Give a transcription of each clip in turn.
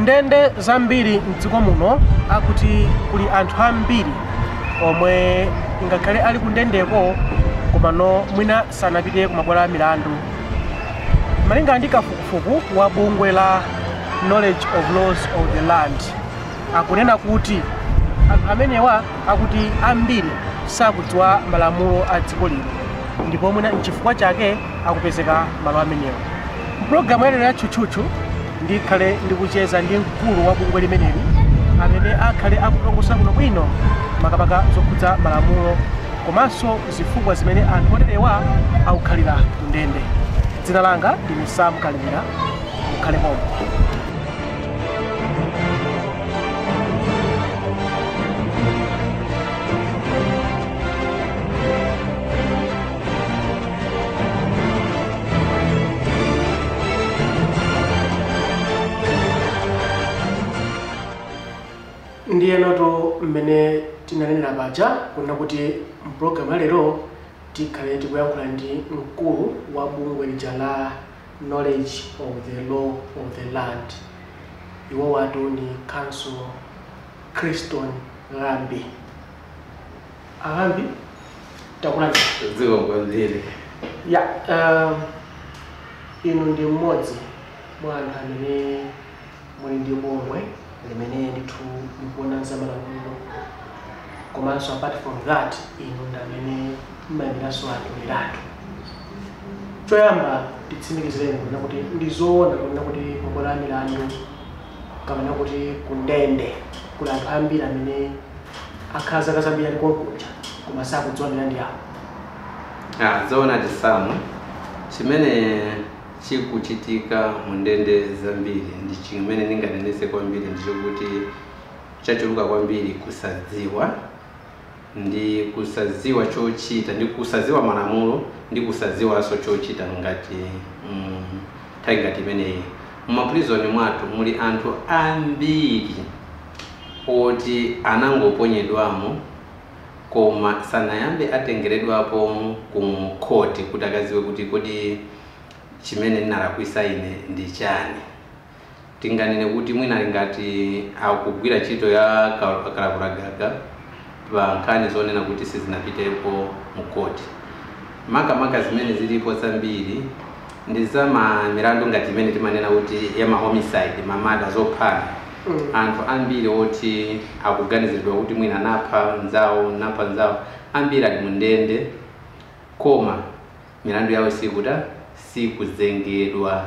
Ndende zambiri mdziko muno akuti kuli anthu ambiri omwe ngakhale ali kundendeko komano mwina sanapite kumabwalo a milandu. Malinga ndi kafukufuku wa bungwe la Knowledge of Laws of the Land akunena kuti anthu amenewa akuti ambiri sakudziwa malamulo a dziko lino ndipo mwina nchifukwa chake akupezeka malo amenewa. Mpulogalamu yalero ya Tchutchutchu ndikhale ndikucheza ndi mkulu wa bungwe limeneli amene akhale akutongosa kuno bwino makamaka zokhudza malamulo komanso zifukwa zimene anthu oterewa akukhalira kundende. Dzina langa ndine Sam Kalimira, mukhale pomwe. Ndiye noto mmene tinanenera paja kunena kuti mpulogalamu ya lero tikhale tikuyankhula ndi mkulu wa bungwe lija la Knowledge of the Law of the Land. Iwo watu ni Counsel Christon Ghambi. Aghambi, takulandira. Dziko kwambiri. Ya, inu ndi mmodzi mwa anthu amene muli ndi bungwe limene ndithu mukuona za malamulo, komanso apart from that inu ndi amene mmayimiranso anthu milandu. Choyamba titsimikizireni kunena kuti ndi zoona kunena kuti mabwalo a milandu kapena kuti kundende kuli anthu ambiri amene akhala zaka zambiri ali konkuja koma sakudziwa milandu yawo. Zoona tisamu chimene chikuchitika mu ndende zambiri ndi chimene ndinganenese kwambiri ndichokuti chachuluka kwambiri kusadziwa, ndi kusadziwa chochita, ndi kusadziwa malamulo, ndi kusadziwanso chochita ngati nthawi ngati imeneyi. Mumaprizoni mwathu muli anthu ambiri oti anangoponyedwamo koma sanayambe atengeredwapo ku khoti kuti akadziwe kuti kodi chimene ndinalakwisa ine ndi chani. Tinganene kuti mwina ngati akugwira ntchito ya kalakulagaga pa nkhani zonena kuti sizinapitepo mu khoti. Makamaka zimene zilipo zambiri ndi za milandu ngati imene timanena kuti ya ma homicide, mamada zophana. Anthu ambiri oti akuganiziridwa kuti mwina anapha nzawo, ambiri ali mu ndende koma milandu yawo sikuzengedwa.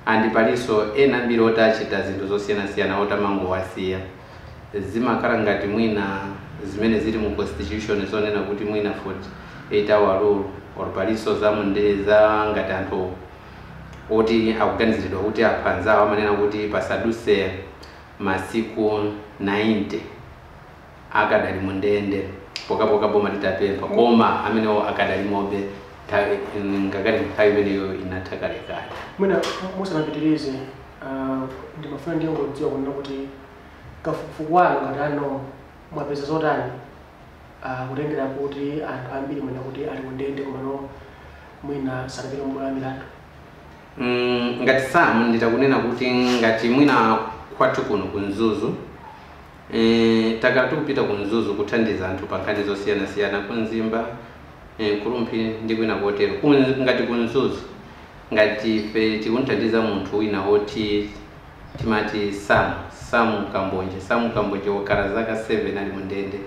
Andi palinso ena ambiri oti achita zinthu zosiyanasiyana oti amangowasiya. Zimakhala ngati mwina zimene zili mu constitution zonena kuti mwina 48 hour rule, or palinso za ngati anthu oti akuganiziridwa kuti apha nzawo amanena kuti pasaduse masiku 90 akadali mu ndende pokapoka boma litapempha, koma amenewo akadali mobe ngakati nthawi imeneyo inatha kalekale. Mwina musanapitirize, ndimafuna ndingodziwa kunena kuti kafukufuku wanu ngati ano mwapeza zotani kutengera kuti anthu ambiri mwina kuti ali kundende komano mwina sanapite mubwalo la milandu. Ngati Sam nditakunena kuti ngati mwina kwathu kuno ku Mzuzu, takhala tikupita ku Mzuzu kuthandiza anthu pa nkhani zosiyanasiyana ku Mzimba, Kurumphi ndi kwina kotero. Ngati ku Mzuzu ngati ife tikunthandiza munthu wina woti timati Sam Kambonje. Sam Kambonje wakhala zaka 7 ali mundende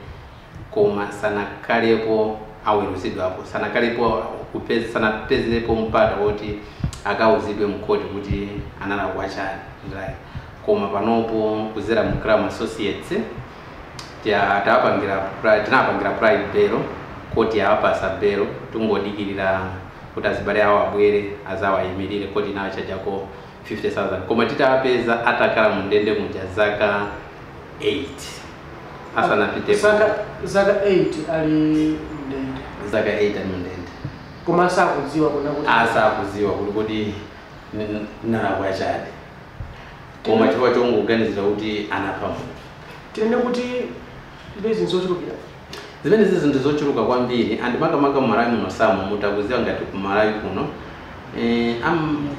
koma sanakhalepo aweruzidwapo, sanakhalepo sanapezepo mpata woti akauzidwe mkhoti kuti analakwa chani. Right. Koma panopo kuzera mu Crown Associates tinapangira private bail, koti awapasa bail, tungodikirira kuti azibale awo abwere azawayimirire, koti nawo chajako 50,000. Koma titawapeza atakhala mu ndende muja zaka 8 asanapite. Zaka 8 ali mndende. Zaka 8 ali mndende. Koma sakudziwa kuna kuti asakudziwa kuti kodi nalakwa chani. Koma chifukwa chongoganizira kuti anapha munthu. Tinene kuti lezi nzochulukira. Zimene zizi ndi zochuluka kwambiri, andi makamaka mu Malawi muno Samu mutakudziwa ngati ku Malawi kuno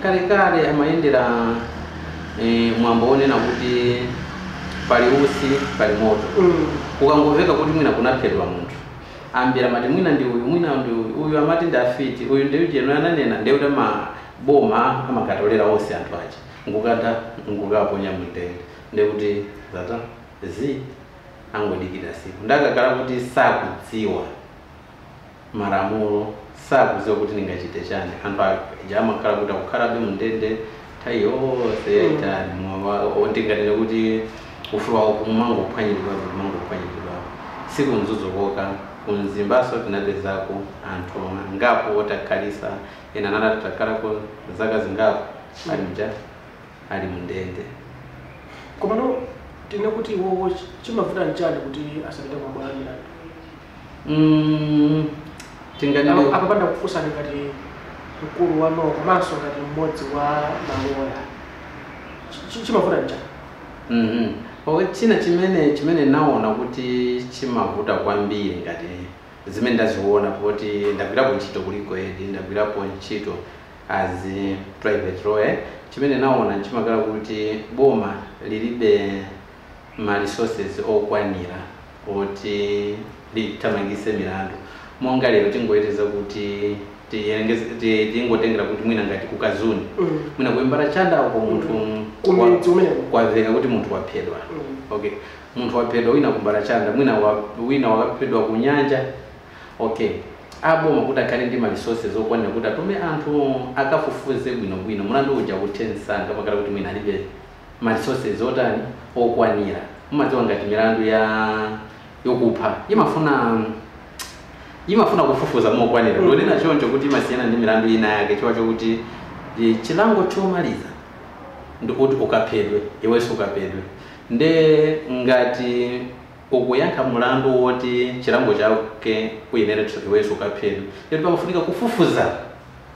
kalekale amayendera Mwambo onena kuti pali usi pali moto. Ukangomveka kuti mwina kunaphedwa munthu, ambira mati mwina ndi uyu, mwina ndi uyu, uyu amati ndi afiti, uyu ndi ujeno ananena, ndiye kuti maboma amakatolera onse anthu aja ngukata ngukaponya mndende, ndiye kuti zata zi angodikira siku. Ndakakhala kuti sakudziwa malamulo, sakudziwa kuti ndingachite chani, anthu aja amakhala kuti akukhalabe mndende nthawi yonse yayitali. Ndinganene kuti ufulu wawo kumangophwanyidwapo, kumangophwanyidwapo siku Mzuzu koka. Kumzimbaso tinapezako anthu angapo otakhalisa, ena nalati takhalako zaka zingapo ali mja ali mndende. Komano tine kuti iwowo chimavuta nchani kuti asapite kumabwalo milandu? Tinganene Apa panda kufunsani ngati mkulu wa NOCWA komanso ngati mmodzi wa maloya, chimavuta nchani? China chimene naona kuti chimavuta kwambiri, ngati zimene ndaziona poti ndagwirapo ntchito ku Legal Aid, ndagwirapo ntchito as private lawyer, chimene naona chimakhala kuti boma lilibe ma resources okwanira oti lithamangise milandu. Monga lero tingoyereza kuti tingotengera kuti mwina ngati kukazuni, mwina kuimbala chanda uko, munthu kumidzi umeneko kwamveka kuti munthu waphedwa. Okay, munthu waphedwa wina kumbala chanda, mwina wina wakaphedwa ku nyanja. Okay, aboma kuti akhale ndi ma resources okwanira kuti atume anthu akafufuze bwinobwino mulandu uja kuthe msanga, pakhala kuti mwina alibe ma resources otani okwanira. Mumadziwa ngati milandu ya yokupha imafuna kufufuza mokwanira. Ndionena choncho kuti imasiyana ndi milandu ina yake chifukwa chokuti chilango chomaliza ndikuti ukaphedwe, iwenso ukaphedwe. Nde ngati ukuyankha mulandu woti chilango chake uyenera iwenso ukaphedwe, ndeti pamafunika kufufuza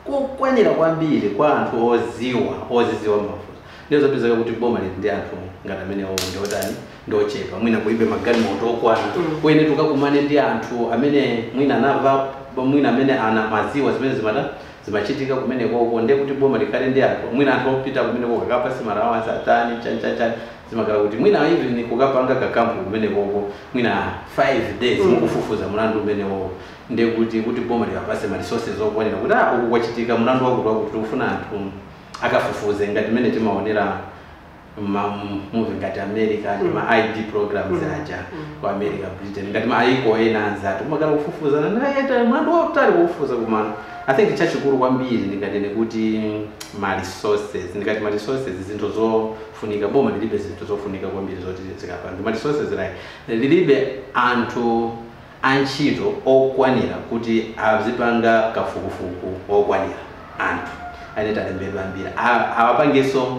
kokwanira kwambiri kwa anthu oziwa oziziwa mafuza. Ndiyo zapezeka kuti boma lili ndi anthu ngati amene owo ndiotani, ndiochepa, mwina kulibe magalimoto okwana. Kuyenera tukakumane ndi anthu amene mwina anava, mwina amene ana maziwa zimene zimata zimachitika kumenekoko. Ndiye kuti boma likhale ndi anthu, mwina anthu opita kumenekoko kakapasi malawansi atani chani chani chani, zimakhala kuti mwina even kukapanga kakampu kumenekoko mwina 5 days mukufufuza mulandu umenewo. Ndiye kuti boma likapase ma resources okwanira kuti ah, uku kwachitika mulandu wakuti wakuti, tikufuna anthu akafufuze, ngati mmene timaonera ma movie ngati America, ma ID programs aja ku America, Britain, ngati maiko ena anzathu kumakhala kufufuzana naye mlandu wautali kufufuza. Kumano I think chachikulu kwambiri ndinganene kuti ma resources, ndikati ma resources, zinthu zofunika, boma lilibe zinthu zofunika kwambiri zoti zikapanga ma resources, like lilibe anthu antchito okwanira kuti azipanga kafukufuku okwanira, anthu aneti alembedwa ambiri, awapangenso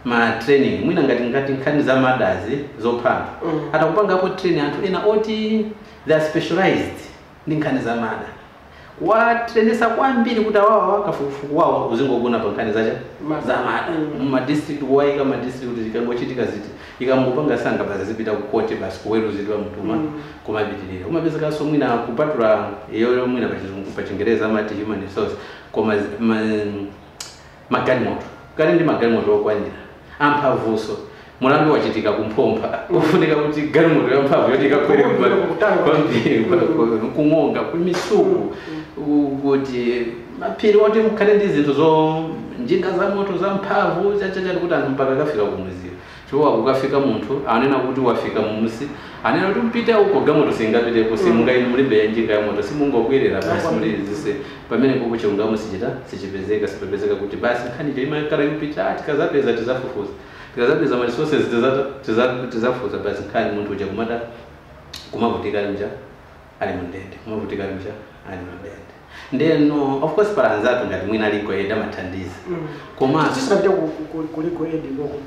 ma training, mwina ngati nkhani za madazi zopha anthu, atakupangapo training anthu ena oti they are specialized ndi nkhani za murder, kuwatrainesa kwambiri kuti awawa kafukufuku wawo uzingogona pa nkhani zacha Murder. za murder. Muma district, kuwayika ma district kuti zikangochitika ziti ikangopanga sanga basi zipita ku court, basi kuweruzidwa mtuma. Kumapitirira kumapezekanso mwina kupatula iyo, mwina pachizungu, pachingereza amati human resource, koma magalimoto kali ndi magalimoto okwanira amphamvuso. Mulandu wachitika kumphompha, ufunika kuti galimoto yamphamvu yoti ikakwere kwambiri kung'onga kumisuku, kuti maphiri oti mukhale ndi zinthu zo njinga za moto za mphamvu chachachati kuti anthu mpaka akafika kumuziwo, chifukwa kukafika munthu anena kuti wafika mumusi, anena kuti mpite uko, galimoto singapiteko, simungaini, mulibe njinga ya moto, simungokwirira basi muli zise pamene kuko chilungamo sichita sichipezeka, sipepezeka kuti basi nkhani imakhala yupita, tikazapeza tizafufuza, tikazapeza ma resources tizafufuza basi. Nkhani munthu uja kumata kumavutika mja ali mundende, kumavutika mja ali mundende. Ndeno of course pala anzathu ngati mwina Legal Aid amathandiza, komanso tisanapite ku Legal Aid koko,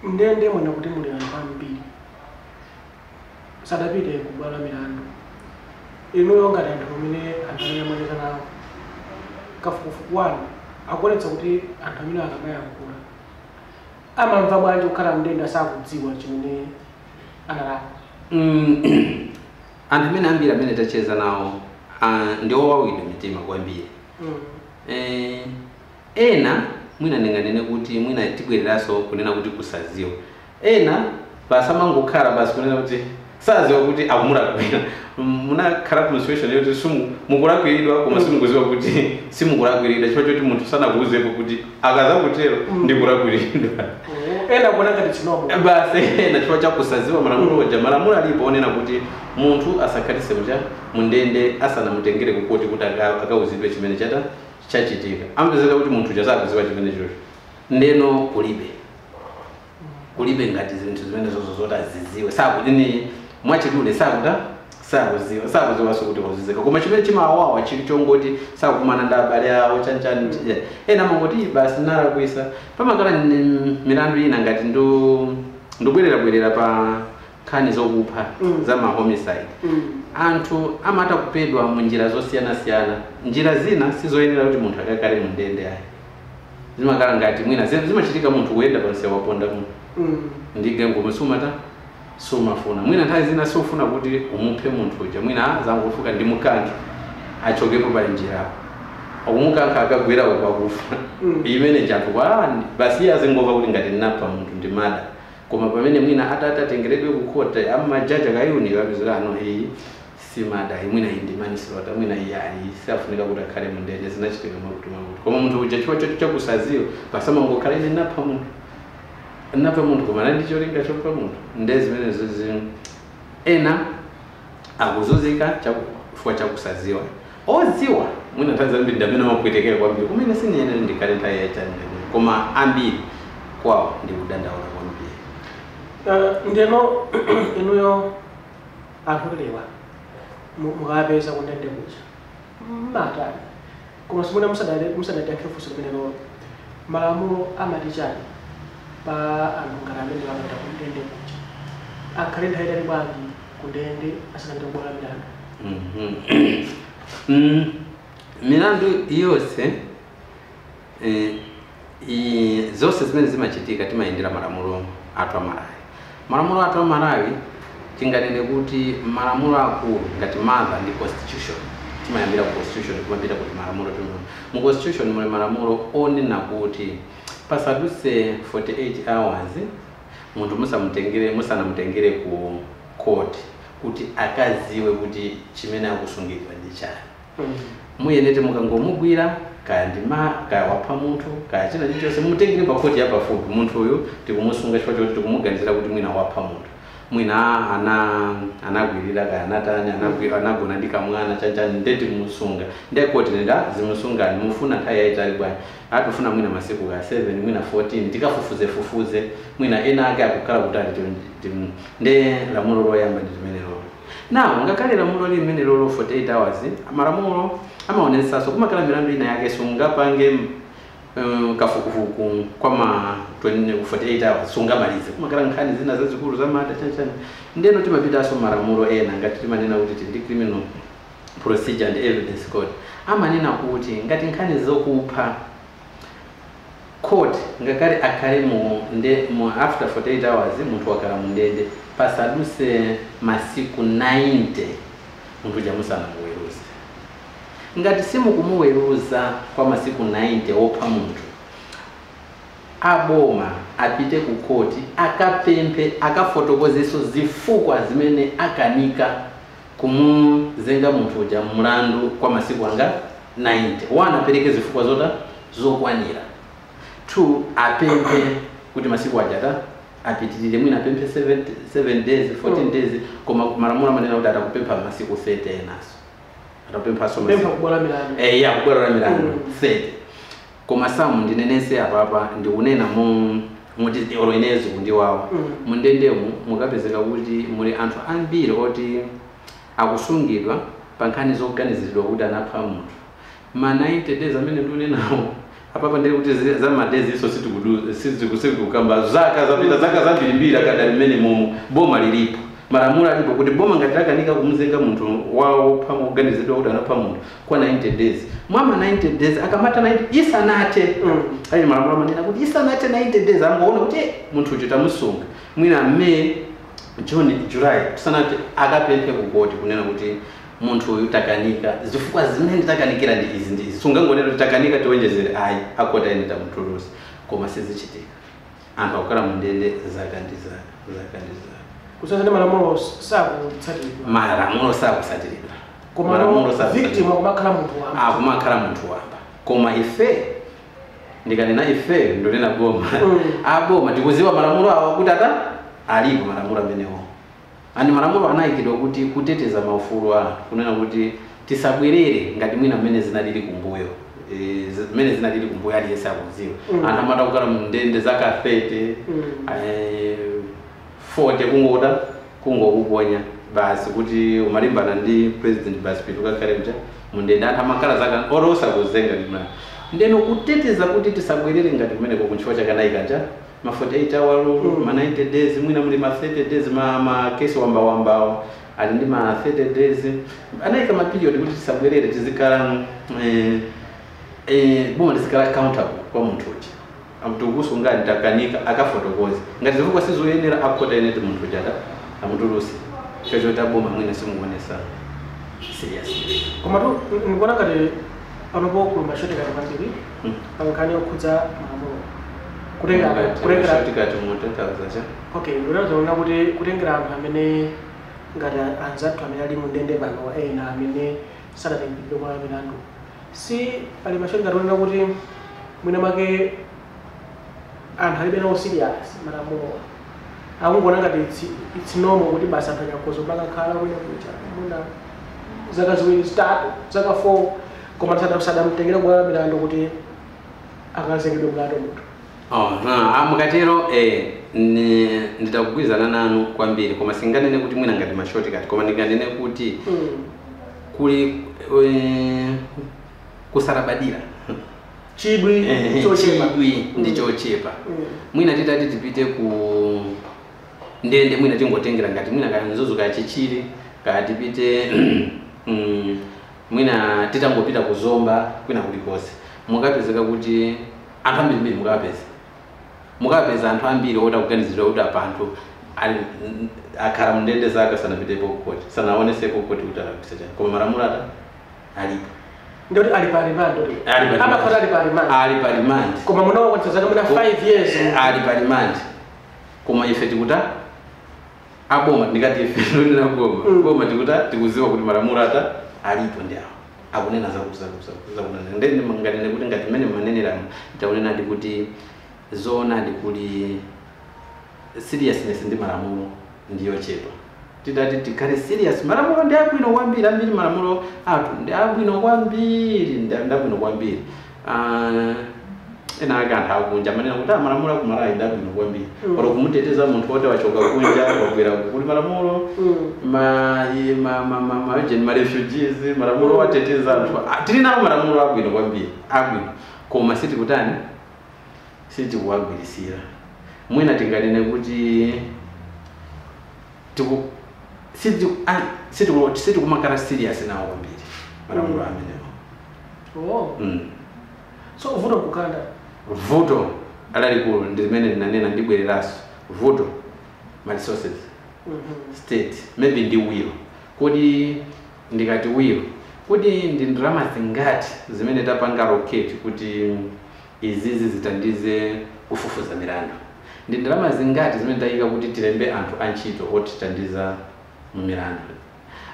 ndende mwena kuti muli anthu ambiri sadapite kubwalo la milandu. Inuyo ngati anthu amene anthu amene mwacheza nawo, kafukufuku wanu akuonetsa kuti anthu amene akamayankhula amamva bwanji kukhala mndende asakudziwa chimene analakwa? Anthu amene ambiri amene tacheza nawo ndi owawidwa mitima kwambiri. Ena Mwina ndinganene kuti mwina tibwereranso kunena kuti kusaziwa. Ena basamangokhala basi kunena kuti saziwa kuti akumulakwira. Munakhala ku situation yoti mukulakwiridwa koma simukuziwa kuti simukulakwiridwa, chifukwa choti munthu sanakuuzepo kuti akazakutero ndikulakwiridwa. Ena kuona ngati chinomo. Basi ena chifukwa chakusaziwa malamulo ja. Malamulo alipo onena kuti munthu asakhalise mucha mundende asanamutengere kukoti kuti akauzidwe chimene chachitika. Amapezeka kuti munthu chasakuziwa chimene chocho. Ndeno kulibe ngati zinthu zimene zozo zoti aziziwe, sakutini mwachidule sakuziwa, sakuziwanso kuti wazizika. Koma chimene chimawawa chili chongoti sakumana ndi abale awo chanchani. Ena mangoti basi nalakwisa. Pamakhala milandu ina ngati ndobwererabwerera pa nkhani zokupha za ma homicide. Anthu amata kupedwa mu njira zosiyanasiyana. Njira zina sizoyenera kuti munthu akakhale mu ndende ayi. Zimakhala ngati mwina zimachitika munthu kuyenda pansewu waponda munthu ndi ngoma, sumata sumafuna. Mwina nthawi zina sufuna kuti umuphe munthu uja, mwina zangofuka ndi mukankhe achokepo pa njirapo, akumukankha akagwera uko akufa. Imene janthu kwa basi iye azingova kuti ngati ndinapha munthu ndi murder. Koma pamene mwina atati atengeredwe ku court, amajaji akayunika apezeka ano iyi si murder, mwina iyi ndi manslaughter, mwina iyi ayi safunika kuti akhale mu ndende, zinachitika makuti makuti. Koma munthu uja chifukwa chocho chakusaziwa pasamangokhala ine napha munthu, napha munthu, koma nandi cholinga chopha munthu. Nde zimenezo ena akuzunzika chifukwa chakusaziwa. Oziwa mwina nthawi zambiri ndi amene amapwetekera kwambiri, kumene siniyenera ndikhale nthawi yayitali, koma ambiri kwawo ndi kudandaula kwambiri. Ndeno inuyo anthu oterewa mukapeza kundende kuja mmatani? Koma simuna musadati funso limenelo, malamulo amati chani pa anthu ngati amene amapita kundende kuja? Akhale nthawi itali bwanji kundende asanapite kubwalo la milandu? Milandu yonse zonse zimene zimachitika timayendera malamulo athu a Malawi. Malamulo athu a Malawi, tinganene kuti malamulo akulu ngati mother ndi constitution. Timayambira ku constitution kumapita kuti malamulo. Mu constitution muli malamulo onena kuti pasadutse 48 hours munthu musanamutengere ku court kuti akaziwe kuti chimene akusungidwa ndi chani. Muyenete mukangomugwira, kaya ndima kaya wapha munthu kaya china chilichonse, mutengere pa khoti yapafupi. Munthu uyu tikumusunga chifukwa choti tikumuganizira kuti mwina wapha munthu, mwina anagwirira kaya anatani, anagona ndi kamwana chanchani, nde tikumusunga. Nde koti nenda zimusungani, mufuna nthawi yayitali bwanji? Atufuna mwina masiku ka 7, mwina 14, tikafufuze fufuze, mwina ena ake akukhala kutali. Nde lamulo loyamba ndi limene lolo. Now ngakhale lamulo limene lolo 48 hours, malamulo amaonetsanso kumakhala milandu ina yake sungapange kafukufuku kwa ma 20 48 hours, sungamalize. Kumakhala nkhani zina zazikulu za murder chanchani. Ndeno timapitanso malamulo ena ngati timanena kuti tili ndi Criminal Procedure and Evidence Code. Amanena kuti ngati nkhani zokupha, court ngakhale akhale mu after 48 hours munthu wakhala mu ndende, pasaduse masiku 90 munthu uja musanamuweruze. Ngati simukumuweruza kwa masiku 90 wopha munthu, aboma apite ku koti akapemphe, akafotokozeso zifukwa zimene akanika kumuzenga munthu uja mlandu kwa masiku anga 90. One, apereke zifukwa zota zokwanira. Two, apemphe kuti masiku ajata apitirire, mwina apemphe 7 days, 14 days. Koma malamulo amanena kuti atakupempha masiku 30 enaso, atapemphaso Pempha masiku kubwalo la milandu. Ya kubwalo la milandu 30. Koma samu ndinenese apapa, ndikunena mu muti olo inezo kundiwawa. Mundendemu mukapezeka kuti muli anthu ambiri oti akusungidwa pa nkhani zoganiziridwa kuti anapha munthu, ma 90 days amene ndikunenawo apapa, ndiri kuti za ma days iso sitikukamba, zaka zapita, zaka zambirimbiri akadali mmene momo. Boma lilipo, malamulo alipo kuti boma ngati lakanika kumuzenga munthu wopha, kuganizidwa kuti anapha munthu kwa 90 days, mwama 90 days akamata 90 isanathe, ali malamulo amanena kuti isanathe 90 days, angoona kuti munthu uyu tamusunga mwina May, June, July, tisanati akapemphe kukoti kunena kuti Munthu uyu takanika, zifukwa zimene takanikira ndi izi ndi izi. Sungangonera kuti takanika tiwonjezere, ayi, akhoti ayenera tamutuluse. Koma sizichitika. Anthu akukhala mundende zaka ndi zaka, zaka ndi zaka. Kusenzera malamulo sakutsatiridwa. Malamulo sakutsatiridwa. Koma Malamulo no sakutsatiridwa. Victim akumakhala munthu wamba. Akumakhala munthu wamba, koma ife, ndikanena ife ndonena boma, aboma tikuziwa malamulo awo kuti ata alipo malamulo amenewo, ani malamulo anayikidwa kuti kuteteza maufulu a anthu, kunena kuti tisabwerere ngati mwina mmene zinalili kumbuyo. Zimene zinalili kumbuyo aliyense akudziwa. Anthu amata kukhala mndende zaka 30, 40, kungoda kungokuponya basi kuti umalimbana ndi president, basi pita ukakhale mcha mundende. Anthu amakhala zaka orosa kuzenga ndimna. Ndeno kuteteza kuti tisabwerere ngati kumeneko, kunchifukwa chakanayika ma 48 hour rule, ma 90 days, mwina muli ma 30 days, ma case wamba wambawo ali ndi ma 30 days. Anayika ma period kuti tisabwerere, tizikhala boma lizikhala accountable kwa munthu uja. Amtukusu ngati takanika, akafotokoze. Ngati zifukwa sizoyenera, akhoti ayenera munthu uja ata amutuluse. Chocho taboma mwina simukuonesa serious. Koma tu ndikuona ngati panopo kuli ma shortcut kwambiri pa nkhani yokhudza malamulo, kutengera Shortcut mutanthauza cha? Okay, ndikuona kuti kutengera anthu amene ngati anzathu amene ali mundende pano, ena amene sanatengedwe kwa milandu, si pali ma shortcut onena kuti mwina mwake anthu alibe nawo serious malamulo, akungoona ngati it's normal kuti basi anthu anyakhoza makakhala mwina kucha mwina zaka 2, 3, zaka 4, koma sadamtengere kwa milandu kuti akazengedwe mlandu munthu. Oh, na mukatero nditakugwirizana nanu kwambiri, koma singanene kuti mwina ngati ma shortcut, koma ndinganene kuti kuli kusalabadira. Chidwi chochepa. Chidwi ndi chochepa. Mwina titati tipite ku ndende, mwina tingotengera ngati mwina kaya Mzuzu, kaya Chichiri, kaya tipite mwina titangopita kuzomba, kwina kulikonse, mukapezeka kuti anthu ambirimbiri, mukapeza anthu ambiri oti akuganizidwa kuti apa anthu akhala mndende zaka sanapitepo kukoti, sanaonesepo kukoti kuti alakwitsa chani, koma malamulo ata alipo. Ndoti ali pa remand. Ali pa remand. Amakhala ali pa remand. Ali pa remand. Koma munawakwanitsa zaka mwina 5 years. Ali pa remand, koma ife tikuta aboma, ndikati ife ndonena boma, boma tikuta tikuziwa kuti malamulo ata alipo ndi awo akunena zakunena. Ndende nganene kuti ngati mmene maneneramo, takunena ndi kuti zoona ndi kuli seriousness ndi malamulo ndiyochepa. Tidati tikhale serious, malamulo ndi abwino kwambiri, ambiri malamulo athu ndi abwino kwambiri, ndi abwino kwambiri. Ena ake anthu akunja amanena kuti malamulo akumalawi ndi abwino kwambiri, olo kumuteteza munthu woti wachoka kunja wabwera kuli malamulo, ma refugees, malamulo wateteza anthu. Tili nawo malamulo abwino kwambiri, abwino, koma sitikutani, sitikuwagwirisira. Mwina tinganene kuti sitikumakhala serious nawo kwambiri malamulo amenewo. Oh. So vuto nkukanda? Vuto lalikulu ndi limene ndinanena, ndibwereranso, vuto ma resources, state maybe ndi will. Kodi ndikati will, kodi ndi ndalama zingati zimene tapanga allocate kuti izizi zitandize kufufuza milandu? Ndi ndalama zingati zimene tayika kuti tilembe anthu antchito otithandiza mu milandu?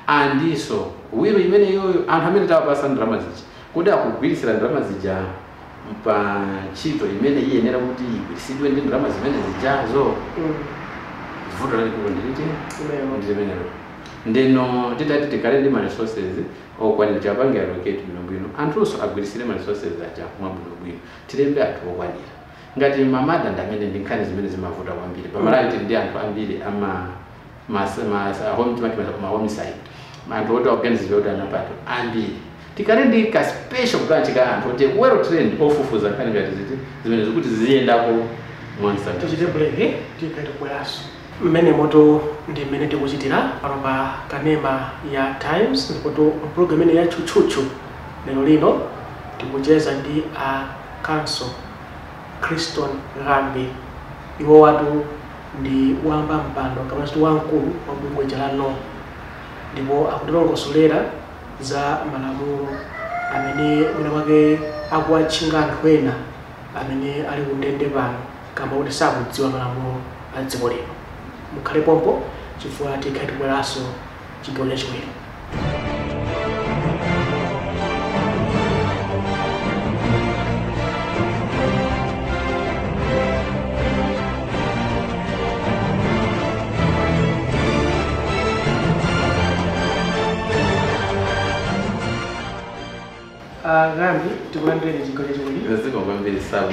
Andiso will imene iyoyo, anthu amene tawapasa ndalama zija, kuti akugwirisira ndalama zija pa ntchito imene iyenera kuti igwirisidwe ndi ndalama zimene zijazo? Vuto lalikulu ndiliti? Imene. Ndi limenelo. Ndeno titati tikhale ndi ma resources okwanira, tiwapange allocate bwinobwino, anthunso agwirisire ma resources aja mwabwinobwino, tilembe anthu okwanira. Ngati ma murder ndi amene ndi nkhani zimene zimavuta kwambiri pamalawi, tili ndi anthu ambiri ama ma homicide, anthu oti akuganizidwa kuti anapata ambiri. Tikhale ndi ka special branch ka anthu oti well trained ofufuza nkhani ngati ziti zimene zikuti ziyendako mwansanga. Tichite break, tikati kubweranso. Mmene moto ndi mmene tikuchitira pano pa kanema ya Times, ndipo program imene ya Tchutchutchu lero lino tikucheza ndi a Counsel Christon Ghambi. Iwo watu ndi wamba mpando kapena kuti wamkulu wa bungwe la NOCMA, ndipo akutilongosolera. za malamulo amene mwina mwake akuwatchinga anthu ena amene ali kundende pano kamba kuti sakudziwa malamulo a dziko lino. Mukhale pompo chifukwa tikhale tibweranso chigawo chachiwiri. Gambi tikulandireni chigawo chachiwiri. Ziko kwambiri sabu.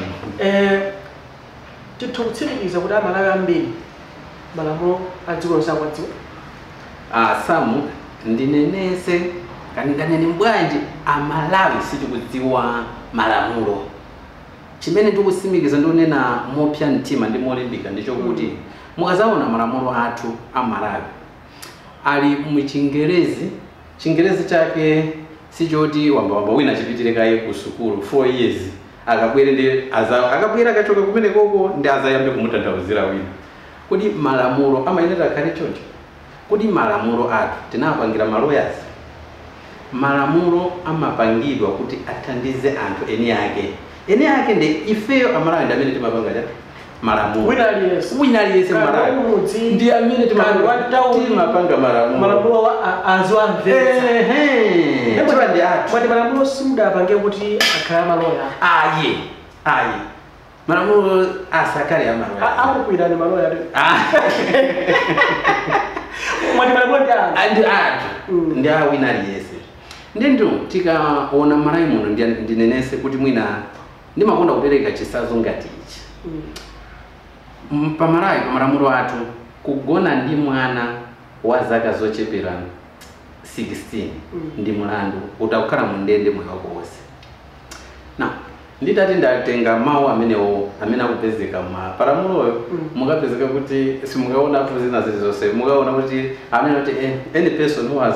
Titha kutsimikiza kuti Amalawi ambiri malamulo a dziko sakuwadziwa. Samu ndinenese kaninganene mbwanji Amalawi sitikudziwa malamulo. Chimene ndikutsimikiza ndionena mopya mtima ndi molimbika ndichokuti mukazaona malamulo athu Amalawi ali muchingerezi, chingerezi chake sichoti wamba wina chipitire kaye ku sukulu 4 years akabwere ndi akabwera akachoka kumene koko ndi azayambe kumutanthauzira wina. Kodi malamulo amayenera akhale choncho? Kodi malamulo athu tinapangira maloyas? Malamulo amapangidwa kuti athandize anthu eni ake. Eni ake ndi ifeyo Amalawi ndi amene timapanga cha malamulo. Wina aliyense Malawi ndi amene timapanga malamulo. Malamulo aziwamvetsa. Ehe. Ndi athu. Mwati malamulo simudapange kuti akhale amaloya. Ayi. Ayi. Malamulo asakale amaloya. Akukwirani maloya. Mwati malamulo ndi anthu. Ndi anthu. Ndi a wina aliyense. Ndindu tikaona Malawi muno ndinenese kuti mwina ndimakonda kupereka chisazo ngati ichi. Pamalawi pamalamulo athu kugona ndi mwana wa zaka zochepera 16 ndi mulandu utakhala mundende moyo wako wonse. Now nditati ndatenga mawu amenewo amene akupezeka mapalamuloyo, mukapezeka kuti simukaona apo zina zilizonse, mukaona kuti amene kuti any person who has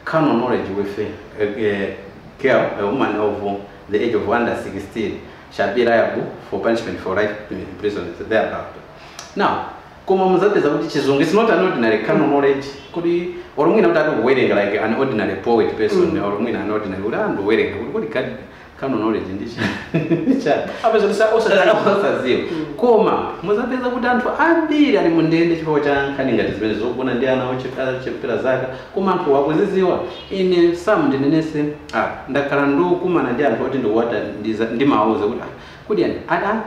carnal knowledge with a girl, a woman of the age of under 16 shall be liable for punishment for life in prison thereabout. Now, koma muzapeza kuti chizungu it's not an ordinary carnal knowledge kuti or mwina kuti akuwerenga like an ordinary poet person or mwina an ordinary kuti andowerenga kuti carnal knowledge ndicha apeza osaziwa. Koma muzapeza kuti anthu ambiri ali mundende chifukwa cha nkhani ngati zimene zogona ndi ana ochepera zaka, koma anthu wakuziziwa. Ine Sam ndinenese ndakhala ndikukumana ndi anthu oti ndikuwata ndimawuza kuti kuti yani ada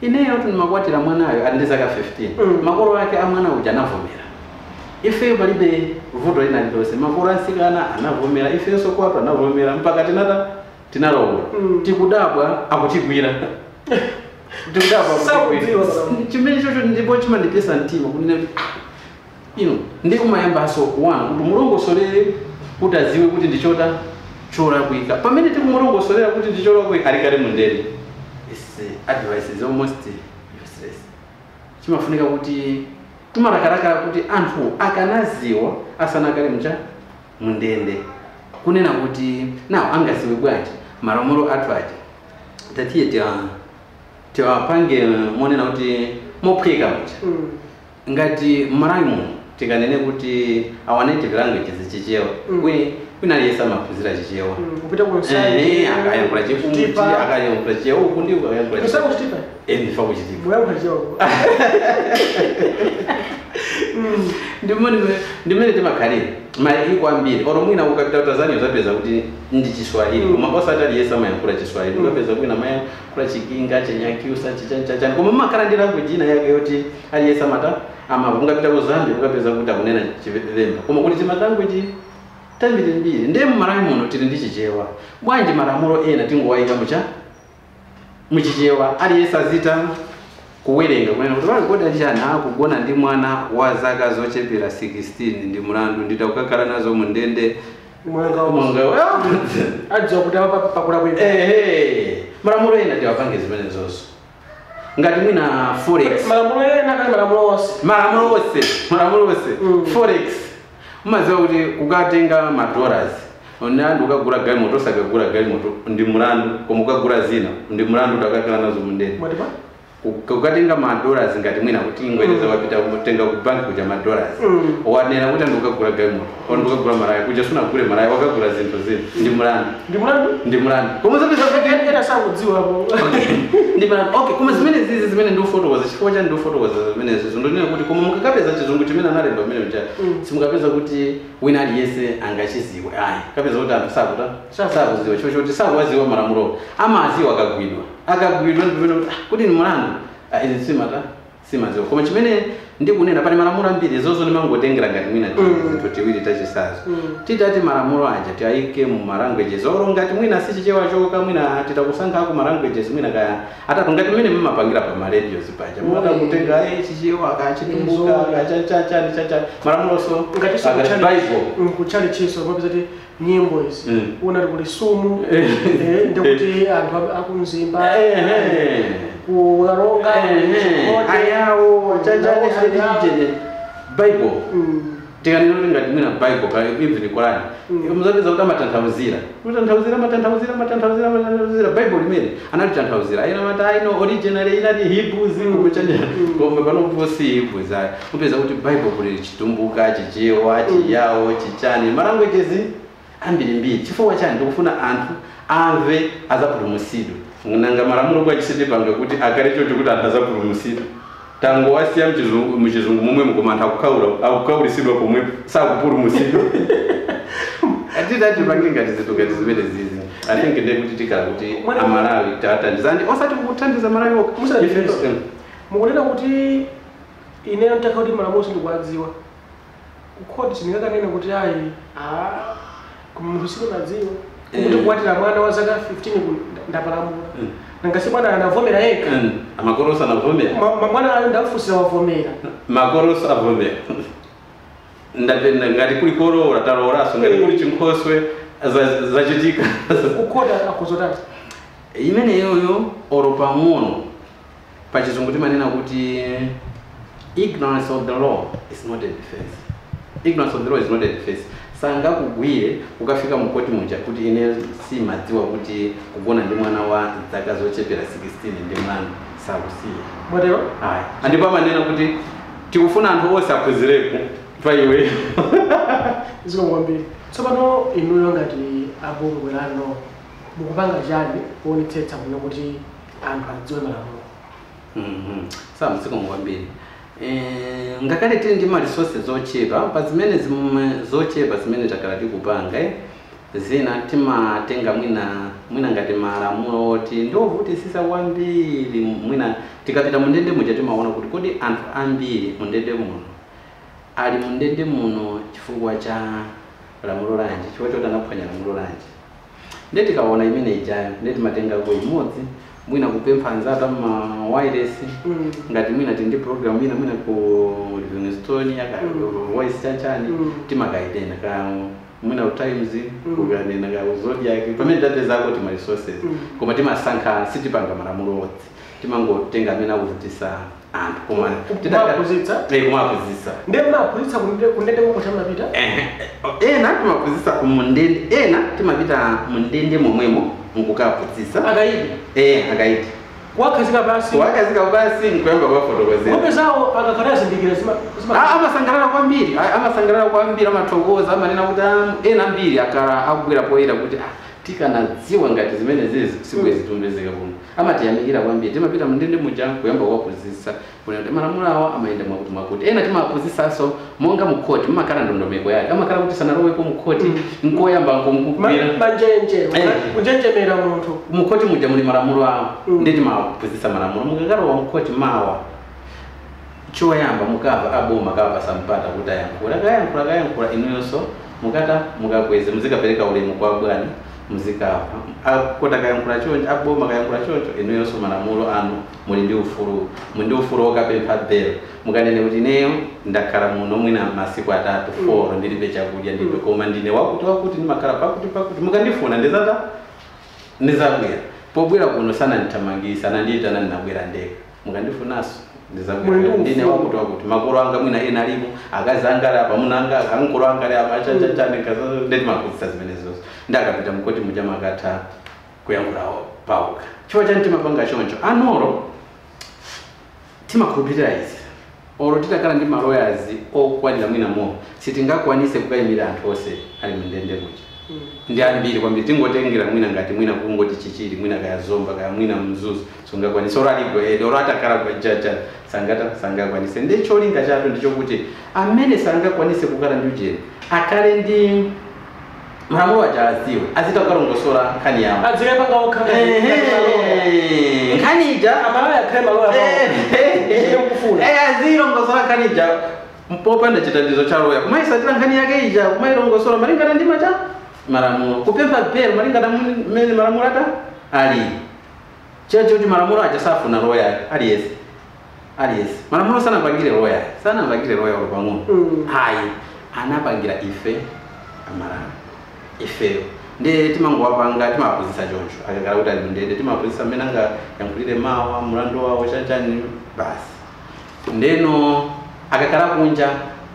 ineyo ndimakwatira mwanayo ali ndi zaka 15, makolo ake a mwana uja anavomera. Ifeyo palibe vuto lina lililonse, makolo ansikana anavomera, ifenso kwathu anavomera, mpaka tinalowa. Tikudabwa akutigwira. Tikudabwa akutigwira. Chimene chocho ndipo chimandipesa mtima kuti ino ndi kumayambaso wanu kuti mulongosolere kuti aziwe kuti ndichota cholakwika. Pamene tikumulongosolera kuti ndicholakwika ali kale mundende. This advice is almost useless. Chimafunika kuti timalakalaka kuti anthu akanaziwa asanakale mcha mundende. Kunena kuti nawo angaziwe bwanji malamulo athu aja tatiye tiwapange monena kuti mophweka mucha. Ngati Malawi muno tikanene kuti our native language is Chichewa. Wina aliyense amaphunzira Chichewa. Kupita ku Nsanje, akayankhula Chipungu, akayankhula Chichewa, uku ndi uku akayankhula Chichewa. Kuchitipa? Ndifa kuchitipa. Muyankhula Chichewa. Ndimene timakhalira maiko ambiri oro mwina ukapita ku Tanzania uzapeza kuti ndi Chiswahili, koma osati aliyense amayankhula Chiswahili. Ukapeza kwina amayankhula Chikinga, Chenyakyusa, Chichanchachani, koma mumakhala ndi language ina yake yoti aliyense amata amava. Ungapita ku Zambia ukapeza kuti akunena Chivemba, koma kuti chima language tambirimbiri. Ndiye Mmalawi muno tili ndi Chichewa. Bwanji malamulo ena tingowayika muchichewa aliyense azita kuwerenga kunena kuti pali kodi achana akugona ndi mwana wa zaka zochepera 16 ndi mulandu nditakukakhala nazo mundende Mwanga adziwa kuti apa pakulakwika. Malamulo ena tiwapange zimene zonso. Ngati mwina forex. Malamulo ena kali malamulo onse. Malamulo onse, malamulo onse. Forex. Umaziwa kuti kukatenga ma dollars onandi ukagula galimoto osakagula galimoto ndi mulandu, koma ukagula zina ndi mulandu utakakhala nazo mundende. Mwati pa? Kukatenga ma dollars ngati mwina kuti ingweleza wapita kutenga ku bank kuja ma dollars. Wanena kuti ndikagula galimoto, ndikagula malaya, kuja sunagule malaya, wakagula zinthu zina. Ndi mlandu. Ndi mlandu? Ndi mlandu. Koma zapeza kuti ena sakudziwapo. Ndi mlandu. Okay, koma zimene zizi zimene ndikufotokoza, chifukwa cha ndikufotokoza zimene zizi, ndonena kuti koma mukakapeza chizungu chimene analemba pamene uja, simukapeza kuti wina aliyense angachiziwe. Ayi, kapeza kuti anthu sakuziwa, chifukwa choti sakuwaziwa malamulo. Amaziwa akagwidwa. Akagwidwa ndi pamene kuti ni mlandu. Izi simaziwa. Koma chimene ndikunena pali malamulo ambiri zozo ndimangotengera ngati mwina zinthu tiwiri tachisazo. Titati malamulo aja tiyayike mu ma languages oro ngati mwina sichichewa choka mwina titakusankhako ma languages mwina kaya atatu ngati mmene mmapangira pa ma radios paja. Mumata kutenga chichewa kachitumbuka kachachacha malamulo so ngati Bible kuchali chiso mapeza kuti nyimbo izi unati kuli sumu ndikuti anthu akumzimba kukaronga ayawo chachane Bible tikanena kuti ngati mwina Bible ka even Quran muzapeza kuti amatanthauzira amatanthauzira Bible limene analitanthauzira ina mati aino originally inali Hebrews kuchanja koma panopo si Hebrews ayi mupeza kuti Bible kuli Chitumbuka, Chichewa, Chiyawo, Chichani, ma languages ambirimbiri. Chifukwa chani? Ndikufuna anthu amve azapulumutsidwe. Nanga malamulo kwa chisitipanga kuti akale chocho kuti anthu azapulumutsidwe. Tango wasiya muchizungu momwe mukoma anthu akukhaulisidwa pomwepo sakupulumutsidwa. Atitati pange ngati zinthu ngati zimene zizi. I think ndiye kuti tikhala kuti Amalawi tathandiza ndi osati kuthandiza Malawi okha. Mukunena kuti ineyo ntakha kuti malamulo sindikuwadziwa. Kukhoti sindingakanene kuti ayi munthu sindinadziwa. Kuti kukwatira mwana wa zaka 15 ndapalamula. Nanga si mwana anavomera yekha. Amakolosa anavomera. Mwana ayo ndamfunsira wavomera. Makolosa avomera. Ndapenda ngati kuli kolola talolaso ngati kuli chinkhoswe zachitika. Kukhota akuzotani. Imene yoyo oro pang'ono pachizungu timanena kuti ignorance of the law is not a defense. Ignorance of the law is not a defense. Sangakugwire ukafika mukoti muja kuti ine simadziwa kuti kugona ndi mwana wa zaka zochepera 16 ndi mlandu, sakusiya. Mwatero? Ayi. Ndipo amanena kuti tikufuna anthu onse aphunzirepo pa iwe. Zikomo kwambiri. Tsopano inuyo ngati abungwe lano mukupanga chani kuonetsetsa kuno kuti anthu adziwe malamulo? Sawa, zikomo kwambiri. Ngakhale tili ndi ma resources zochepa pa zimene zochepa zimene takhala tikupanga, zina timatenga mwina ngati malamulo oti ndiovutisisa kwambiri. Mwina tikapita mundende muja timaona kuti kodi anthu ambiri mundende muno ali mundende muno chifukwa cha lamulo lanji, chifukwa choti anaphwanya lamulo lanji. Ndiye tikaona imene ijayo ndiye timatengako imodzi mwina kupempha anzathu ama wireless ngati mwina tindi program ina mwina ku Livingstone yaka voice chachani timakaitena ka mwina ku Times kukanena ka Zodiac pamene tapezako tima resources. Koma timasankha, sitipanga malamulo onse, timangotenga amene akuvutisa anthu koma Kumaphunzitsa? Kumaphunzitsa. Ndiye mumaphunzitsa kundende komwe chamapita? Ena timaphunzitsa mundende, ena timapita mundende momwemo nkukaphunzitsa akaidi. Akaidi. Kuwakhazika pasi. Kuwakhazika pasi nkuyamba kuwafotokozera. Nkhope zawo akakhala azindikira Amasangalala kwambiri, amasangalala kwambiri, amathokoza, amanena kuti ena ambiri akhala akubwera poyera kuti tikanadziwa ngati zimene zizi sibwezi tumbezeka kuno. Amatiyamikira kwambiri. Timapita mundende muja kuyamba kuwaphunzitsa kuti malamulo awa amayenda mwakuti mwakuti. Ena timaphunzitsanso monga mukhoti mumakhala ndondomeko yake, amakhala kuti sanalowepo mukhoti nkoyamba nkumkugwira manjenje kunjenjemera munthu. Mukhoti muja muli malamulo awo. Ndi timaphunzitsa malamulo. Mukakalowa mukhoti mawa choyamba mukava aboma kapasa mpata kuti ayankhula, akayankhula akayankhula inuyonso mukata mukakweze muzikapereka ulemu kwa bwana muzikapa akota akayankhula choncho aboma akayankhula choncho inuyonso malamulo anu muli ndi ufulu, muli ndi ufulu wokapempha belo. Mukanene kuti ineyo ndakhala muno mwina masiku 3 4 ndilibe chakudya ndilibe koma ndine wakuti wakuti ndimakhala pakuti pakuti mukandifuna ndizata ndizabwera. Pobwera kuno sanandithamangisa anandiyitana ndinabwera ndekha, mukandifunanso ndizabwera ndine wakuti wakuti makolo anga mwina ena alipo akazi anga ali apa amuna anga ankolo anga ali apa chachachani ndetimaphunzitsa zimenezozo. Ndakapita mukoti muja makatha kuyankhulawo pauka. Chifukwa chani timapanga choncho? Anoro Timakhulupirira izi, olo titakhala ndi malawyers okwanira mwina mo, sitingakwanise kukayimira anthu onse ali mndende kuja. Ndi ambiri kwambiri. Tingotengera mwina ngati mwina kungoti Chichiri, mwina kaya Zomba, kaya mwina Mzuzu, sungakwanise. Olo alipo olo atakhala kwajaja sangata sangakwanise. Ndi cholinga chathu ndichokuti amene sangakwanise kukhala ndi ujeni akhale ndi malamulo aja, aziwe, azita kukalongosola nkhani yawo. Adzikapanga okha. Ehe, nkhani ija. Amalawi akhale maloya. Mukufuna. Azilongosola nkhani ija popanda chithandizo cha loya, kumayisatira nkhani yake ija, kumayilongosola malingana ndi macha malamulo, kupempha belo malingana mmene malamulo ata ali. Chacho kuti malamulo aja safuna loya aliyense aliyense. Malamulo sanapangire loya, sanapangire loya olo pang'ono. Ayi, anapangira ife amalawi ifeyo. Ndi timangowapanga, timaphunzitsa choncho. Akakhala kuti ali mndende, timaphunzitsa mmene angayankhulire mawa mulandu wawo, chanchani, basi. Ndeno akakhala kunja,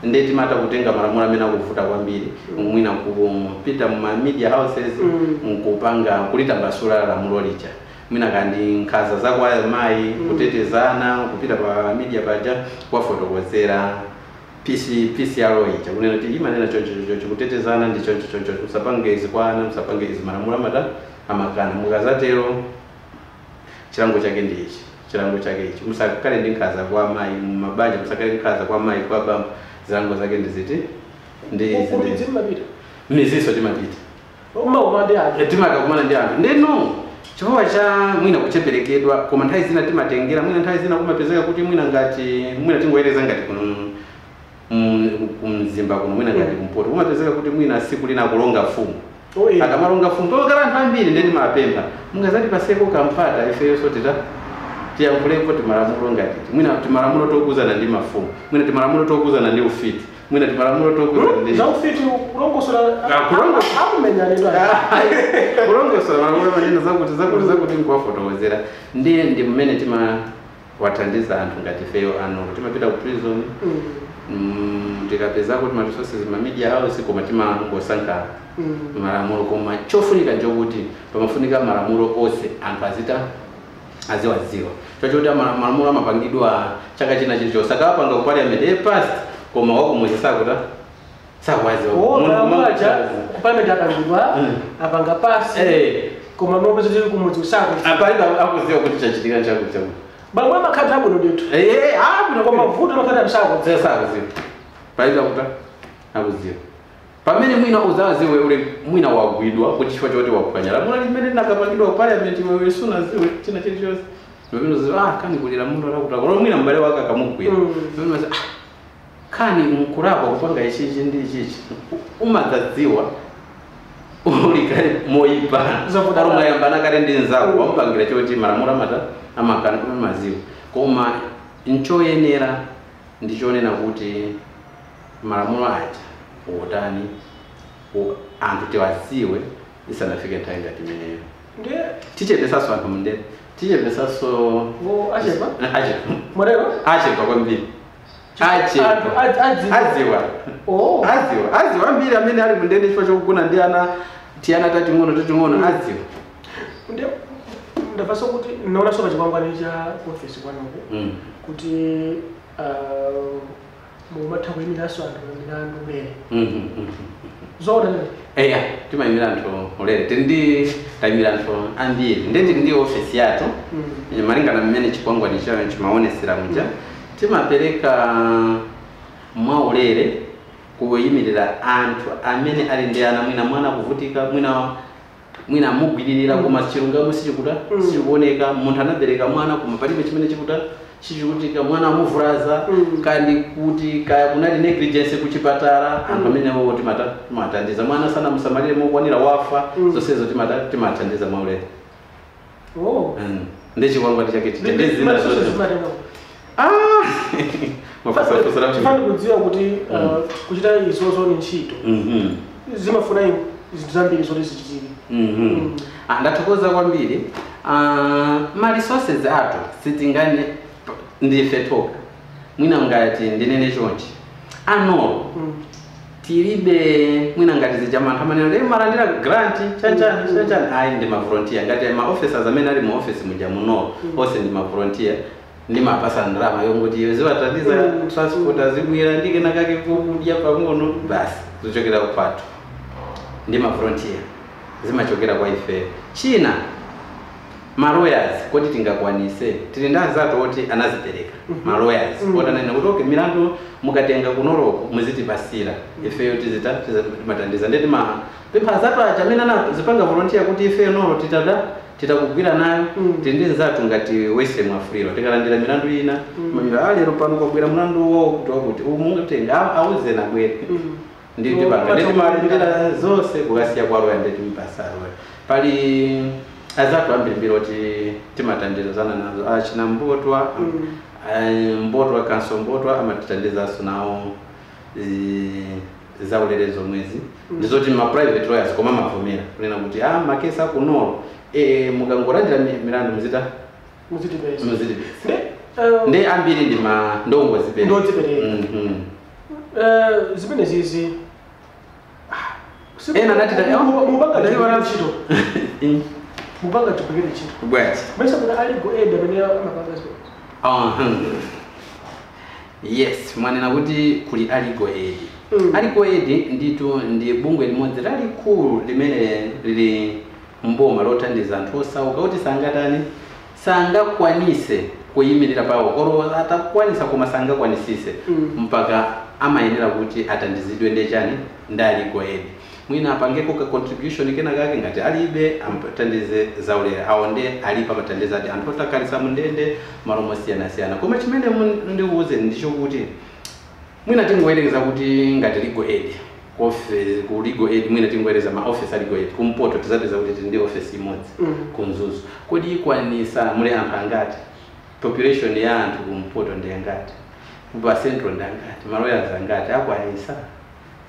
nde timata kutenga malamulo amene akuvuta kwambiri, mwina kupita mu media houses, nkupanga kulitambasula lamulo lija, mwina kandi nkhanza za kwa amayi, kutetezana, kupita pa media paja kuwafotokozera PC, PCRO ija, kunena kuti imanena choncho choncho, kutetezana ndi choncho choncho, musapange izi kwa ana, musapange izi, malamulo amata amakana, mukazatero chilango chake ndi ichi, chilango chake ichi, musakhale ndi nkhanza kwa amayi mumabanja, musakhale ndi nkhanza kwa amayi, kwa bambo, zilango zake ndi ziti, ndi izi, ndi Kumidzi izi. mmapita? Mizinso timapita. Umakumana ndi anthu? Timakakumana ndi anthu. Ndeno chifukwa cha mwina kucheperekedwa, koma nthawi zina timatengera, mwina nthawi zina kumapezeka kuti mwina ngati mwina tingoyereza ngati kumzimba kuno, mwina ngati kumpoto, kumapezeka kuti mwina siku lina akulonga mfumu. Akamalonga mfumu pamakhala anthu ambiri, ndiye timapempha mungazati paseko kampata ifeyo tita tiyankhulepo timalamulo ngati mwina timalamulo tokuzana ndi mafumu, mwina timalamulo tokuzana ndi ufiti, mwina timalamulo tokuzana ndi Za ufiti kulongosola? Ah, kulongosola. Akumenyanidwa. Kulongosola malamulo manena zakuti zakuti zakuti, nkuwafotokozera. Ndiye ndi mmene timawathandiza anthu ngati ifeyo ano. Timapita ku prison, tikapezako tima resources, ma media house, koma timangosankha malamulo. Koma chofunika nchokuti pamafunika malamulo onse anthu azita aziwadziwa, chochoti malamulo amapangidwa chaka china chilichonse, akawapanga ku parliament e past, koma wakumwezi sakuta sakwaziwa. Oh, Munthu malamulo aja kumangochazi. ku parliament apangidwa, apanga pass, koma nopeza tili kumudzi usako. Apalibe akuziwa kuti chachitika chakuti chakuti. Malamulo amakhala abwino ndithu. Abwino. Koma vuto amakhala msako. Sakuziwa, palibe akuta akuziwa. Pamene mwina uzawaziwe uli mwina wagwidwa kuti chifukwa choti waphwanya lamulo limene linakapangidwa ku parliament, iwewe sunaziwe china chilichonse. Pamene uziwa, ah, kani kuli lamulo lakuti olo mwina m'bale wake akamugwira, pamene umazi, ah, kani nkulakwa kupanga ichichi ndi ichichi, umadzadziwa uli kale moyipa. Zavuta. Kale umayambana kale ndi nzako, wamupangira choti malamulo amata amakana kuti maziwa. Koma nchoyenera ndichonena kuti malamulo aja wotani anthu tiwaziwe isanafike nthawi ngati imeneyo. Ndiye Tichepesaso anthu mundende, tichepesaso. Ngo achepa? Achepa. Mwarero? Achepa kwambiri, achepa. Anthu adziwa. Aziwa. Oh. Aziwa, aziwa ambiri amene ali mundende chifukwa chokugona ndi ana, tiana tating'ono tating'ono, aziwa. Ndiye ndamvanso kuti naonanso pa chikwangwani cha ofesi kwanuko kuti mumatha kuyimiranso anthu pa milandu ulere. Zoona zimene? Eya, timayimira anthu ulere. Tili ndi, tayimira anthu ambiri. Ndiye tili ndi ofesi yathu. Malingana mmene chikwangwani chayo chimaonesera muja, timapereka mwaulere kuyimirira anthu amene ali ndi ana, mwina mwana kuvutika, mwina mugwiririra, koma chilungamo sichikuta sichikuoneka. Munthu anabereka mwana koma palibe chimene chikuta chichikutika, mwana amuvulaza, kandi kuti kaya kunali negligence kuchipatala, anthu amenewo timathandiza. Mwana sanamusamalire mokwanira, wafa, zonsezo timathandiza mwaulere. Oh. Ndi chikwangwani chake chija ndi zina Zina zonse. zimatenga. Ah, mafusafusa. Chifani kudziwa kuti kuchita izozo ni ntchito, zimafuna zinthu zambiri zoti zichitike. Ah, ndathokoza kwambiri. Ma resources athu sitingane ndife toka, mwina ngati ndinene chonchi ano, tilibe mwina ngati zija anthu amanena kuti malandira grant, chanchani chanchani. Ayi, ndi ma volunteer. Ngati ma officers amene ali mu office muja muno, onse ndi ma volunteer. Ndimapasa ndalama yongoti ziwathandiza transport, azibwera ndi kena kake kokudya pang'ono basi, zochokera kupathu ndi ma volunteer, zimachokera kwa ife. China, ma lawyers, kodi tingakwanise? Tili ndi anzathu oti anazipereka, ma lawyers oti ananena kuti okay, milandu mukatenga kunoroko muzitipasira ifeyo, tizita timathandiza. Ndeti ma pempha anzathu aja amene anazipanga volunteer kuti ifeyo noro titada titakugwira nayo. Tili ndi nzathu ngati Wesley Mwafuliro, tikalandira milandu ina, lero pano kwabwera mlandu wakuti wakuti umungatenga, auze nabwere. Ndi tipanga, ndeti timalandira zonse kukasiya kwa lawyer, ndeti mpasa lawyer. Pali azathu ambirimbiri oti timathandizana nazo, achina Mbotwa, Mbotwa kanso, Mbotwa amatithandizanso nawo zaulere zomwezi. Ndizoti ma private lawyers, koma amavomera kunena kuti makesi akunolo mukangolandira milandu muzita muzitipeza. Muzitipeza. Ndi ambiri ndi ma ndongozipereka. Ndodzipereka. Zimene zizi Ena anati mupanga Ndaiwala. ntchito, mupanga chipikire ntchito. Bwanji? Mesa kuna a Legal Aid amene amapanga zimene? Yes, mwanena kuti kuli a Legal Aid. A Legal Aid nditu ndi bungwe limodzi lalikulu limene lili mboma lothandiza anthu osauka kuti sangatani, sangakwanise kuyimirira pawo, oro atakwanisa koma sangakwanisise, mpaka amayenera kuti athandizidwe ndi chani? Ndi a Legal Aid. Mwina apangeko ka contribution kena kake, ngati alibe amthandize zaulere. Awo ndi alipo amathandiza ati anthu otakhalisa mundende malo mosiyanasiyana. Koma chimene ndikuwuzeni ndichokuti mwina tingoyerekeza kuti ngati Legal Aid office, ku Legal Aid mwina tingoyerekeza ma office a Legal Aid kumpoto, tizapeza kuti tili ndi office imodzi kumzuzu. Kodi ikwanisa? Muli anthu angati? Population ya anthu kumpoto ndi angati? Kupa Central ndi angati? Ma lawyers angati? Akwanisa?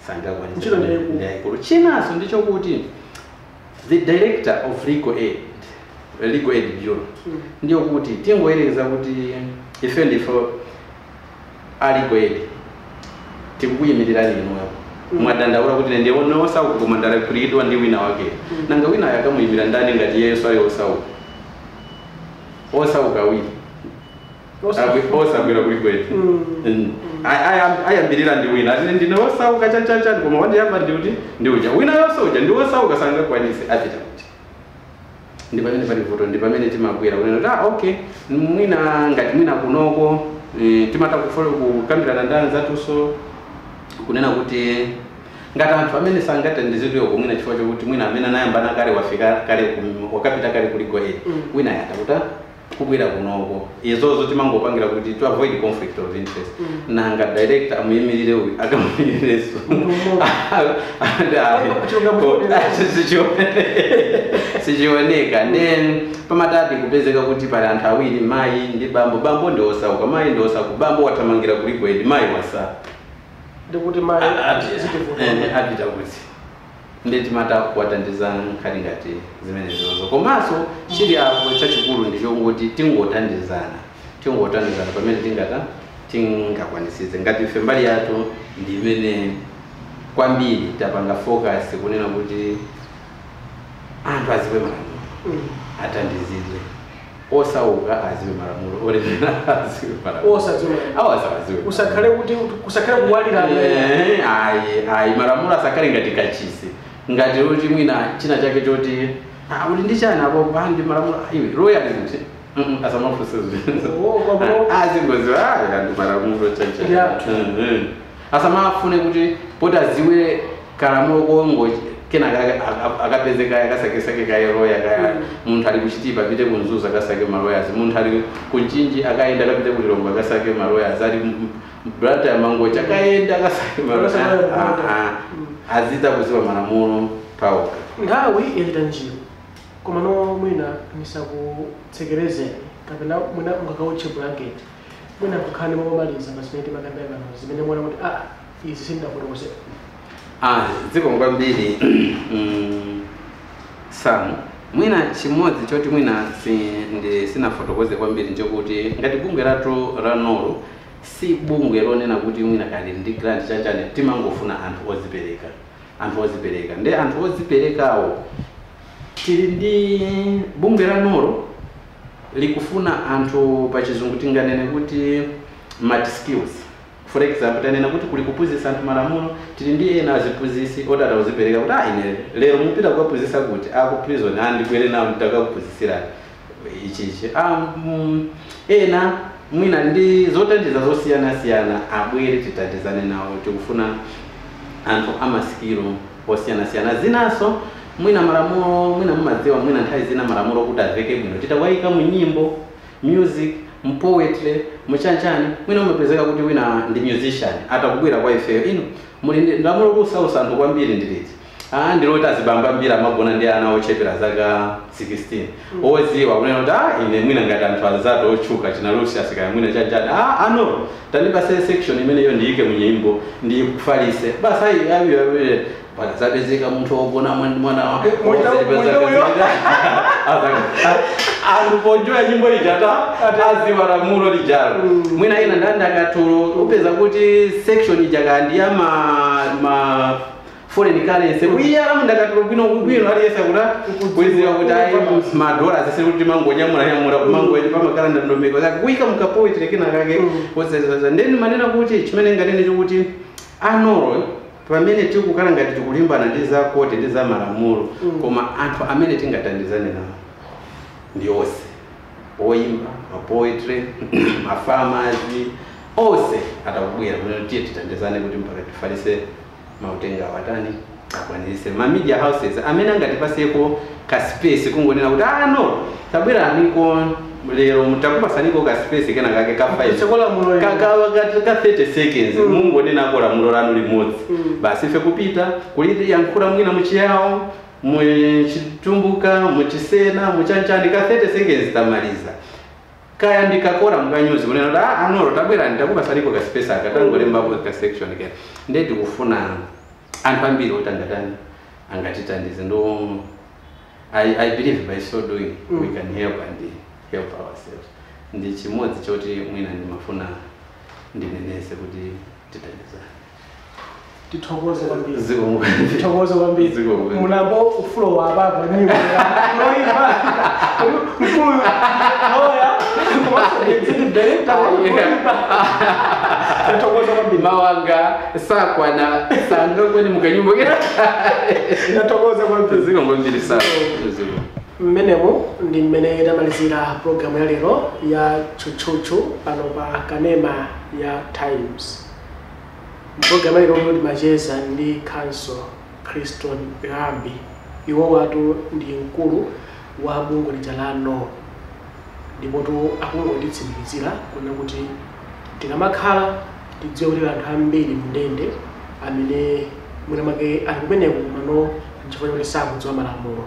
Sangakwanisa. Ntchito ndi yayikulu. Ndi yayikulu. Chinanso ndichokuti the director of Legal Aid, Legal Aid Bureau, ndiyo kuti tingoyerekeza kuti ife ndife a Legal Aid, tikukuyimirira inuyo. Mwadandaula kuti ine ndiye osauka koma ndalakwilidwa ndi wina wake. Nanga wina akamuyimira ndani ngati yesu ali osauka? Osauka awiri osabwera kuli kwetu. Ayambirira ndi wina ati ndine osauka chanchachani, koma wandiyamba ndi kuti ndi uja wina yonse uja ndi osauka, sangakwanise, apita kuti? Ndi pamene pali vuto, ndi pamene timabwera kunena kuti okay, mwina ngati mwina kunoko timata kufollow kukambirana ndi anzatunso kunena kuti ngati anthu amene sangathandizidwe mwina chifukwa chokuti mwina amene anayambana kale wafika kale wakapita kale ku Legal Aid, wina yatakuta kubwera kunoko. Izozo timangopangira kuti to avoid conflict of interest. Nanga director amuyimirire uyu, akamuyimirireso? Sichioneka. Then pamatati kupezeka kuti pali anthu awiri, mayi ndi bambo. Bambo ndi osauka, mayi ndi osauka. Bambo wathamangira ku Legal Aid, mayi wasa Ndikuti mayi zitivuta. Apita kuti? Ndi timata kuwathandiza nkhani ngati zimenezozo. Komanso chili apo chachikulu ndichongoti tingothandizana, tingothandizana pamene tingata tingakwanisize. Ngati ife mbali yathu ndi imene kwambiri tapanga focus kunena kuti anthu aziwe malamulo, athandizidwe. Osauka aziwe malamulo, olemera aziwe malamulo. Osadziwa. Awo asawaziwe. Usakhale kuti kusakhale kuwalirana. Ayi, ayi, malamulo asakhale ngati kachisi, ngati kuti mwina china chake choti uli ndi chani apo pandi malamulo. Iwe lawyer ali kuti asamafunse. Oh, azingoziwa ndi malamulo chacha. Asamafune kuti poti aziwe kalamulo kongo kena akapeze kaya akasakesake kaya lawyer kaya. Munthu ali kuchitipa apite kumzuzu akasake ma lawyers, munthu ali kunchinji akaenda akapite kulilongwe akasake ma lawyers, ali Blantyre ya Mangochi akaenda akasake ma lawyers. Akasake ma lawyers. Azita kuziwa malamulo paokha. Nthawi yachita njiru, koma no mwina nisakutsekerezeni kapena mwina mungakautche blanket, mwina kukhale momaliza pa zimene timakambira pano, zimene muona kuti izi sindafotokozera. Zikomo kwambiri, Samu. Mwina chimodzi choti mwina ndi sinafotokoze kwambiri nchokuti ngati bungwe lathu la Nolo si bungwe lonena kuti mwina kali ndi grant chachane. Timangofuna anthu ozipereka, anthu ozipereka. Ndi anthu oziperekawo tili ndi bungwe la Nolo. Likufuna anthu, pachizungu tinganene kuti multi skills. For example, tanena kuti kuli kuphunzitsa anthu malamulo, tili ndi ena aziphunzitsi oti atauzipereka kuti, "Ah, ine lero mupita kukaphunzitsa kuti aku prison, ah, ndibwere nawo nditakakuphunzitsirani ichichi." Ah, ena mwina ndi zothandiza zosiyanasiyana, abwere tithandizane nawo. Tikufuna anthu ama skill osiyanasiyana. Zinanso mwina malamulo, mwina mumadziwa, mwina nthawi zina malamulo kuti aveke bwino titawayika mu nyimbo, music, mu poetry, muchanchani, mwina umapezeka kuti wina ndi musician, atakubwera kwa ifeyo, "Inu muli ndi lamulo kusausa anthu kwambiri ndiliti?" "Ah, ndiloti azibamba mbiri amagona ndi ana ochepera zaka 16." Oziwa kunena kuti, "Ah, ine mwina ngati anthu anzatu otchuka china Lucius kaya mwina chanchani, ah, ano tandipase section imeneyo ndiyike mu nyimbo ndikufalise basi." Ayi, ayi, ayi, pakazapezeka munthu wogona mwana Mwenye. Anthu ponjoya nyimbo ijata aziwa lamulo lijalo. Mwina ina ndandakatulo, upeza kuti section ija kandi ya ma foreign currency, kuyiyala mundakatulo bwino bwino, aliyese kuti kuiziwa kuti ayi, madola zisiri kuti mangonyamula nyamula kumangoenda pamakhala ndondomeko zake, kuyika muka poetry kena kake. Ndeni manena kuti chimene nganene chokuti anoro pamene tikukhala ngati tikulimbana ndi za koti ndi za malamulo, koma anthu amene tingathandizane nawo ndi onse oyimba ma poetry, ma farmers, onse atakubwera kuti tiye tithandizane kuti mpaka tifalise mautenga awatani akwanirise. Ma media houses amene angatipaseko ka space kungonena kuti, "Ah, no, tabweraniko lero mutakupasaniko ka space kena kake ka 5 Tsekola ka 30 seconds, mungonenako lamulo lanu limodzi." Basi, ife kupita kuliyankhula mwina muchiyawo, muchitumbuka, muchisena, muchanchani, ka 30 seconds tamaliza. Kaya ndikakora mukanyuzi kunena kuti, "Ah, anoro tabwera nditakupasaniko ka space aka, tangolembapo ka section kena." Ndiye tikufuna anthu ambiri oti angatani angatithandize. Ndo I believe by so doing we can help and help ourselves. Ndi chimodzi choti mwina ndimafuna ndinenese kuti tithandizane. Tithokoze kwambiri. Zikomo. Tithokoze kwambiri. Zikomo. Mulambo ufulo wa baba nyimbo noimba mkulu loya komanso executive director oimba. Tithokoze kwambiri. Mawanga sakwana sangakweni mukanyumba. Tithokoze kwambiri. Zikomo kwambiri sana. Zikomo. Mmenemu ndi mmene tamalizira programu ya lero ya Tchutchutchu pano pa kanema ya Times. Mpulogalamu ya lero timacheza ndi Counsel Christon Ghambi. Iwo watu ndi mkulu wa bungwe lija la NORE, ndipotu akungotitsimikizira kuna kuti tikamakhala tidziwe kuti anthu ambiri mndende amene mwina mwake ali kumeneko kumano nchifukwa choti sakudziwa malamulo.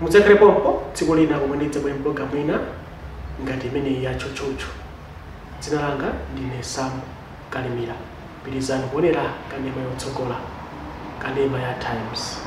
Mudzakhale pompo tsiku lina pomwe ndidzabwera mpulogalamu ina ngati imeneyi ya Tchutchutchu. Dzina langa ndine Sam Kalimira. Pitirizani kuonera kanema yotsogola, kanema ya Times.